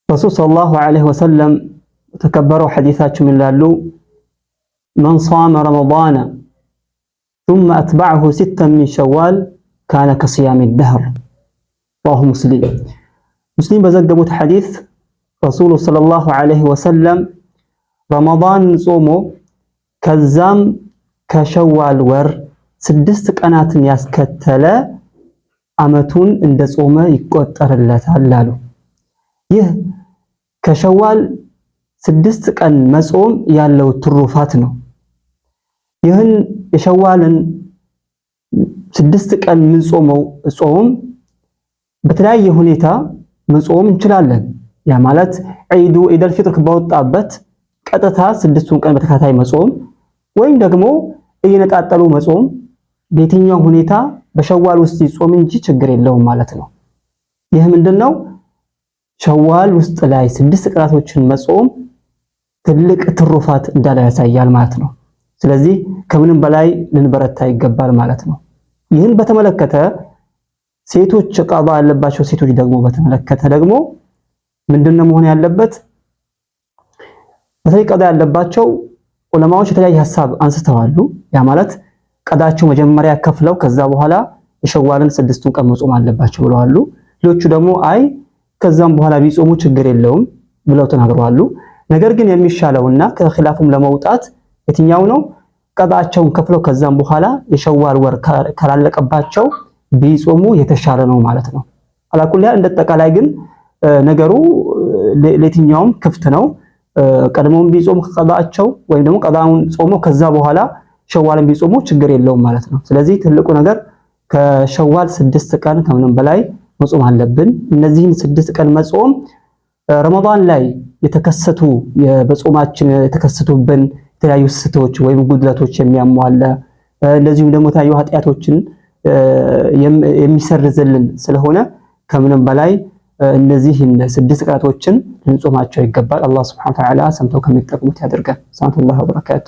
ረሱል صلى الله عليه وسلم በተከበረው ሐዲሳቸው ምን ይላሉ? من صام رمضان ثم أتبعه ستا من شوال كان كصيام الدهر رواه مسلم። ሙስሊም በዘገቡት ሐዲስ ረሱሉ صلى الله عليه وسلم ረመዳን ጾሞ ከዛም ከሸዋል ወር 6 ቀናትን ያስከተለ አመቱን እንደ ጾመ ይቆጠርለታል አሉ። ይህ ከሸዋል 6 ቀን መጾም ያለው ትሩፋት ነው። ይህን የሸዋልን 6 ቀን ምንጾመው ጾም በተለያየ ሁኔታ መጾም እንችላለን። ያ ማለት ዒዱ ኢደል ፊጥር በወጣበት ቀጥታ 6ቱን ቀን በተከታታይ መጾም ወይም ደግሞ እየነጣጠሉ መጾም በየትኛው ሁኔታ በሸዋል ውስጥ ይጾም እንጂ ችግር የለውም ማለት ነው። ይህ ምንድነው? ሸዋል ውስጥ ላይ 6 ቀናቶችን መጾም ትልቅ ትሩፋት እንዳለ ያሳያል ማለት ነው። ስለዚህ ከምንም በላይ ልንበረታ ይገባል ማለት ነው። ይህን በተመለከተ ሴቶች ቀዳ ያለባቸው ሴቶች ደግሞ በተመለከተ ደግሞ ምንድነው መሆን ያለበት? በተለይ ቀዳ ያለባቸው ዑለማዎች የተለያየ ሐሳብ አንስተዋሉ። ያ ማለት ቀዳቸው መጀመሪያ ከፍለው ከዛ በኋላ የሸዋልን 6ቱን ቀን መጾም አለባቸው ብለዋሉ። ሌሎቹ ደግሞ አይ ከዛም በኋላ ቢጾሙ ችግር የለውም ብለው ተናግረዋሉ። ነገር ግን የሚሻለውና ከኺላፉም ለመውጣት የትኛው ነው? ቀዳቸውን ከፍለው ከዛም በኋላ የሸዋል ወር ካላለቀባቸው ቢጾሙ የተሻለ ነው ማለት ነው። አላኩል ያህል እንደጠቃላይ ግን ነገሩ ለየትኛውም ክፍት ነው። ቀድሞም ቢጾሙ ከቀዳቸው ወይም ደግሞ ቀዳውን ጾሞ ከዛ በኋላ ሸዋልን ቢጾሙ ችግር የለውም ማለት ነው። ስለዚህ ትልቁ ነገር ከሸዋል 6 ቀን ከምንም በላይ መጾም አለብን። እነዚህን 6 ቀን መጾም ረመዳን ላይ የተከሰቱ በጾማችን የተከሰቱብን የተለያዩ ስህተቶች ወይም ጉድለቶች የሚያሟላ እንደዚሁም ደግሞ የተለያዩ ኃጢአቶችን የሚሰርዝልን ስለሆነ ከምንም በላይ እነዚህን 6 ቀናቶችን ልንጾማቸው ይገባል። አላህ Subhanahu Wa Ta'ala ሰምተው ከሚጠቅሙት ያድርገን። ሰላሙላሂ ወበረካቱ።